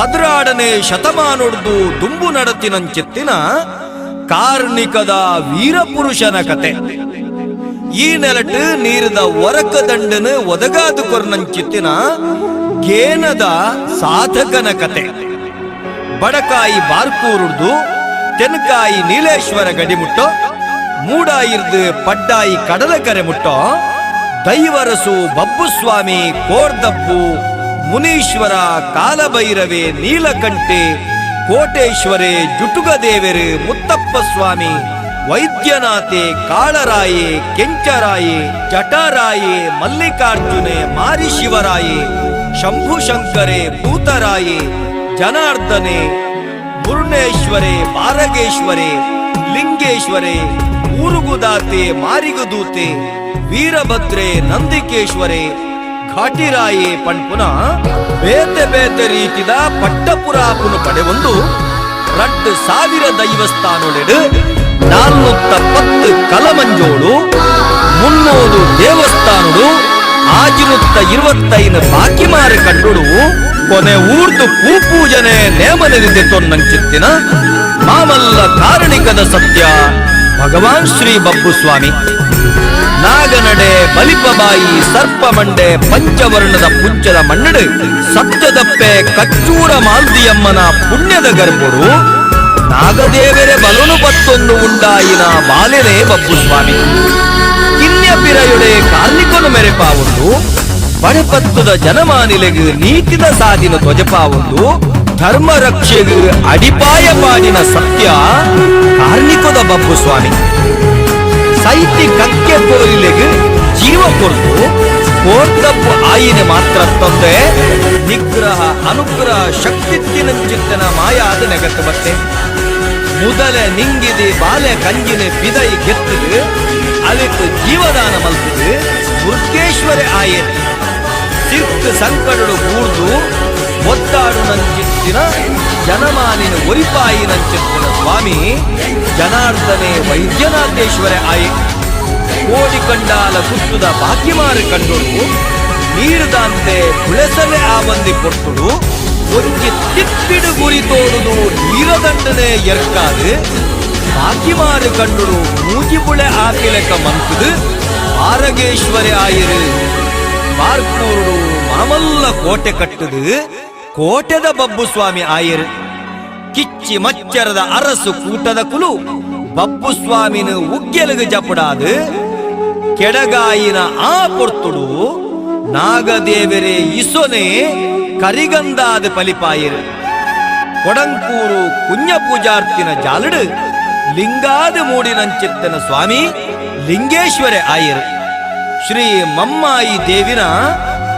ಪದ್ರಾಡನೆ ಶತಮಾನೊಡ್ದು ದುಂಬು ನಡತಿನಂಚಿತ್ತಿನ ಕಾರ್ಣಿಕದ ವೀರಪುರುಷನ ಕತೆ. ಈ ನೆಲಟ್ ನೀರಿದ ಒರಕ ದಂಡನ ಒದಗಾದು ಕೊರ್ನಂಚಿತ್ತಿನ ಗೇನದ ಸಾಧಕನ ಕತೆ. ಬಡಕಾಯಿ ಬಾರ್ಕೂರುಡ್ದು ತೆನ್ಕಾಯಿ ನೀಲೇಶ್ವರ ಗಡಿಮುಟ್ಟೋ, ಮೂಡಾಯಿರ್ದು ಪಡ್ಡಾಯಿ ಕಡಲ ಕರೆ ಮುಟ್ಟೋ, ದೈವರಸು ಬಬ್ಬುಸ್ವಾಮಿ, ಕೋರ್ದಬ್ಬು, ಮುನೀಶ್ವರ, ಕಾಲಭೈರವೆ, ನೀಲಕಂಠೆ, ಕೋಟೇಶ್ವರೇ, ಜುಟುಗ ದೇವರು, ಮುತ್ತಪ್ಪ ಸ್ವಾಮಿ, ವೈದ್ಯನಾಥೆ, ಕಾಳರಾಯೆ, ಕೆಂಚರಾಯೆ, ಜಟಾರಾಯೆ, ಮಲ್ಲಿಕಾರ್ಜುನೆ, ಮಾರಿಶಿವರಾಯೆ, ಶಂಭುಶಂಕರೆ, ಭೂತರಾಯೆ, ಜನಾರ್ದನೆ, ಮುರುಣೇಶ್ವರೆ, ಬಾರಗೇಶ್ವರೆ, ಲಿಂಗೇಶ್ವರೆ, ಊರುಗುದಾತೆ, ಮಾರಿಗುದೂತೆ, ವೀರಭದ್ರೆ, ನಂದಿಕೇಶ್ವರೆ, ಘಾಟಿರಾಯೆ ಪಣ್ಪುನ ಬೇತೆ ಬೇತೆ ರೀತಿದ ಪಟ್ಟಪುರಾಪುನು ಪಡೆವೊಂದು 2000 ದೈವಸ್ಥಾನೊಳೆಡು 410 ಕಲಮಂಜೋಳು, 300 ದೇವಸ್ಥಾನಡು, 625 ಬಾಕಿಮಾರು ಕಂಡುಡು, ಕೊನೆ ಊರ್ದು ಪೂಪೂಜನೆ ನೇಮನದಿದೆ ತೊನ್ನಂಚಿತ್ತಿನ ಮಾಮಲ್ಲ ಕಾರಣಿಕದ ಸತ್ಯ ಭಗವಾನ್ ಶ್ರೀ ಬಬ್ಬುಸ್ವಾಮಿ. ನಾಗನಡೆ, ಬಲಿಪಬಾಯಿ, ಸರ್ಪಮಂಡೆ, ಪಂಚವರ್ಣದ ಪುಚ್ಚದ ಮಣ್ಣಡು ಸತ್ಯದಪ್ಪೆ ಕಚ್ಚೂರ ಮಾಲ್ದಿಯಮ್ಮನ ಪುಣ್ಯದ ಗರ್ಭುಡು ನಾಗದೇವರೆ ಬಲನು ಪತ್ತೊಂದು ಉಂಡಾಯಿನ ಬಾಲೆನೆ ಬಬ್ಬುಸ್ವಾಮಿ. ಕಿನ್ಯ ಪಿರಯುಡೆ ಕಾರ್ಣಿಕನು ಮೆರೆಪಾವುಂಡು, ಬಡಪತ್ತುದ ಜನಮಾನಿಲೆಗು ನೀತಿದ ಸಾದಿನ ತ್ವಜಪಾವುಂಡು, ಧರ್ಮ ರಕ್ಷೆಗು ಅಡಿಪಾಯ ಪಾಡಿನ ಸತ್ಯ ಕಾರ್ಣಿಕದ ಬಬ್ಬುಸ್ವಾಮಿ. ಸೈತಿ ಕಕ್ಕೆ ಕೋರಿಲೆಗು ಜೀವ ಕೊರ್ತು ಕೋರ್ತಪ್ಪು ಆಯಿನ ಮಾತ್ರ ತಂದೆ, ನಿಗ್ರಹ ಅನುಗ್ರಹ ಶಕ್ತಿತ್ತಿನಂಚಿತ್ತನ ಮಾಯಾದ ನೆಗತ್ತು ಬತ್ತೆ. ಮುದಲೆ ನಿಂಗಿದಿ ಬಾಲೆ ಕಂಜಿನ ಬಿದೈ ಗೆತ್ತದು ಅಲಿತ್ ಜೀವದಾನ ಮಲ್ತದು ಮುರ್ಕೇಶ್ವರ ಆಯೆ. ಸಿರ್ಕ್ ಸಂಕಡಡು ಬೂರ್ದು ಒದ್ದಾಡು ನಂಚಿತ್ತಿನ ಜನಮಾನಿನ ಒರಿಪಾಯಿ ನಂಚಿತ್ತಿನ ಸ್ವಾಮಿ ಜನಾರ್ದನೆ ವೈದ್ಯನಾಥೇಶ್ವರ ಆಯೆ. ಕೋಡಿ ಕಂಡಾಲ ಕುತ್ತುದ ಬಾಕಿಮಾರು ಕಂಡುಡು ನೀರುದಾಂತೆ ಪುಳೆಸಲೆ ಆವಂದಿ ಪೊರ್ತುಡು ಒಂಜಿ ತಿಪ್ಪಿಡು ಗುರಿ ತೋಡುದು ನೀರದಂಡನೆ ಎರ್ಕಾದು ಬಾಕಿಮಾರು ಕಂಡುಡು ಮೂಜಿಬುಳೆ ಆಕಿಲೆಕ ಮಂತುದು ಆರಗೇಶ್ವರಿ ಆಯಿರು. ಬಾರ್ಕೂರುಡು ಮಾಮಲ್ಲ ಕೋಟೆ ಕಟ್ಟುದು ಕೋಟೆದ ಬಬ್ಬುಸ್ವಾಮಿ ಆಯಿರು. ಕಿಚ್ಚಿ ಮಚ್ಚರದ ಅರಸು ಕೂಟದ ಕುಲು ಬಬ್ಬುಸ್ವಾಮಿನ ಉಗ್ಗೆಲಗು ಜಪುಡಾದು ಕೆಡಗಾಯಿನ ಆ ಪೊರ್ತುಡು ನಾಗದೇವರೇ ಇಸೊನೆ ಕರಿಗಂದಾದ ಪಲಿಪಾಯಿರು. ಕೊಡಂಕೂರು ಕುഞ്ഞ ಪೂಜಾರ್ತಿನ ಜಾಲಡು ಲಿಂಗಾದ ಮೂಡಿನಂಚಿತ್ತನ ಸ್ವಾಮಿ ಲಿಂಗೇಶ್ವರ ಆಯಿರು. ಶ್ರೀ ಮಮ್ಮಾಯಿ ದೇವಿನ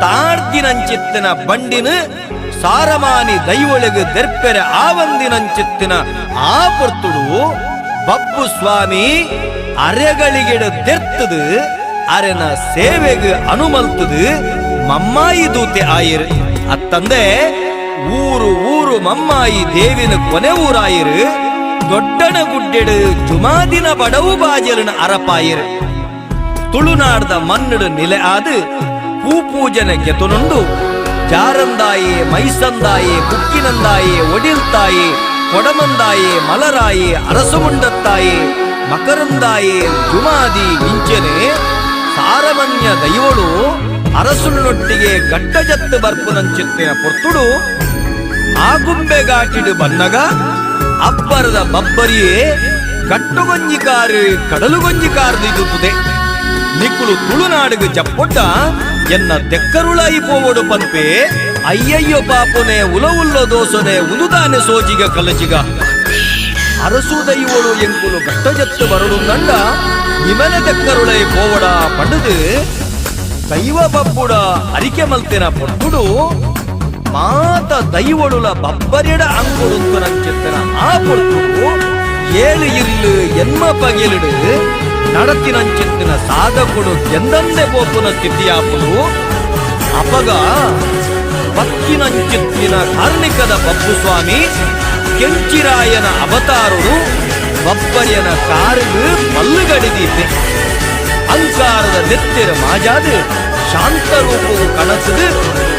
ತಾಡ್ದಿನಂಚಿತ್ತನ ಬಂಡಿನ ಸಾರಮಾನಿ ದೈವೊಳಗು ದೆರ್ಪೆರೆ ಆವಂದಿನಂಚಿತ್ತಿನ ಆ ಪೊರ್ತುಡು ಬಬ್ಬು ಸ್ವಾಮಿ ಅರೆಗಳಿಗೆಡ ದೆರ್ತದು ಅರೆನ ಸೇವೆಗೆ ಅನುಮಲ್ತದು ಮಮ್ಮಾಯಿ ದೂತೆ ಆಯಿರು. ಅತ್ತಂದೆ ಊರು ಊರು ಮಮ್ಮಾಯಿ ದೇವಿನ ಕೊನೆ ಊರಾಯಿರು. ದೊಡ್ಡಣ ಗುಡ್ಡೆಡು ಜುಮಾದಿನ ಬಡವು ಬಾಜಲಿನ ಅರಪಾಯಿರು. ತುಳುನಾಡ್ದ ಮಣ್ಣಡು ನಿಲೆ ಆದು ಪೂಪೂಜನೆ ಕೆತುನುಂಡು ಜಾರಂದಾಯೆ, ಮೈಸಂದಾಯೆ, ಕುಕ್ಕಿನಂದಾಯೆ, ಒಡಿಲ್ತಾಯೆ, ಕೊಡಮಂದಾಯೆ, ಮಲರಾಯೆ, ಅರಸುಮುಂಡತ್ತಾಯೆ, ಮಕರಂದಾಯೆ, ಜುಮಾದಿ ಇಂಚನೆ ಸಾರಮನ್ಯ ದೈವಳು ಅರಸುಳ್ನೊಟ್ಟಿಗೆ ಗಡ್ಡಜತ್ತು ಬರ್ಪುನಂಚಿತ್ತಿನ ಪೊರ್ತುಡು ಆಗುಂಬೆಗಾಟಿಡು ಬನ್ನಗ ಅಬ್ಬರದ ಬಬ್ಬರಿಯೇ ಗಟ್ಟುಗೊಂಜಿಕಾರು ಕಡಲುಗೊಂಜಿಕಾರ್ದು ಇದುತ್ತದೆ. ನಿಕ್ಕುಲು ತುಳುನಾಡುಗು ಜಪ್ಪೊಡ್ಡ ಎನ್ನ ದೆಕ್ಕರುಳಾಯಿ ಪೋವಡು ಪನ್ಪೆ. ಅಯ್ಯಯ್ಯೋ ಪಾಪುನೆ, ಉಲವುಲ್ಲೋ ದೋಸನೆ, ಉದುದಾನೆ ಸೋಜಿಗ ಕಲಜಿಗ. ಅರಸು ದೈವಳು ಎಂಕುಲು ಗಟ್ಟಜತ್ತು ಬರಡು ನಂಡ ನಿಮನ ದೆಕ್ಕರುಳೈ ಪೋವಡ ಪಂಡದು ದೈವ ಬಬ್ಬುಡ ಅರಿಕೆ ಮಲ್ತಿನ ಪೊಟ್ಟುಡು ಮಾತ ದೈವಳುಲ ಬಬ್ಬರಿಡ ಅಂಗುಡುಂತು ನಂಚಿತ್ತನ ಆ ಪೊರ್ತುಡು ಏಳು ಇಲ್ಲು ಎನ್ಮ ಪಗಿಲಿಡು ನಡತಿನಂಚಿತ್ತಿನ ಸಾಧಕುಡು ಎಂದಂದೆ ಪೋಪುನ ಸ್ಥಿತಿಯಾಪುಲು. ಅಪಗ ಬತ್ತಿನಂಚಿತ್ತಿನ ಕಾರ್ಣಿಕದ ಬಬ್ಬುಸ್ವಾಮಿ ಕೆಂಚಿರಾಯನ ಅವತಾರುಡು ಬಬ್ಬರಿಯನ ಕಾರುಗು ಮಲ್ಲುಗಡಿದೀಪೆ. ಅಂಕಾರದ ನೆತ್ತಿರ ಮಾಜಾದು ಶಾಂತ ರೂಪವು ಕಣತದು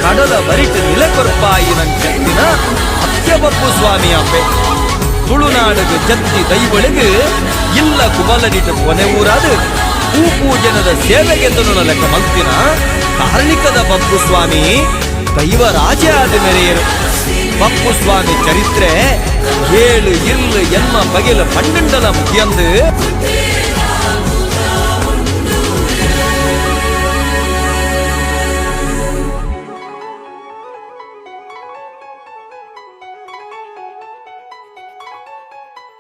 ಕಡಲ ಬರಿಟ್ ನಿಲಕೊರ್ಪಾಯಿನಂಚಿತ್ತಿನ ಅತ್ಯಬಪ್ಪು ಸ್ವಾಮಿ ಅಪ್ಪೆ. ತುಳುನಾಡುಗು ಜತ್ತಿ ದೈವಳಿಗು ಇಲ್ಲ ಕುಬಲಡಿಟ ಕೊನೆ ಊರಾದ ಪೂ ಪೂಜನದ ಸೇವೆಗೆ ತನುನ ಲೆಕ್ಕ ಮಲ್ತಿನ ಕಾರ್ಣಿಕದ ಬಪ್ಪು ಸ್ವಾಮಿ ದೈವ ರಾಜ ಆದ ಮೆರೆಯರು. ಬಪ್ಪು ಸ್ವಾಮಿ ಚರಿತ್ರೆ ಏಳು ಇಲ್ಲು ಎನ್ಮ ಬಗೆಲ ಪಂಡಂಡಲ ಮುಗಿಯಂದು.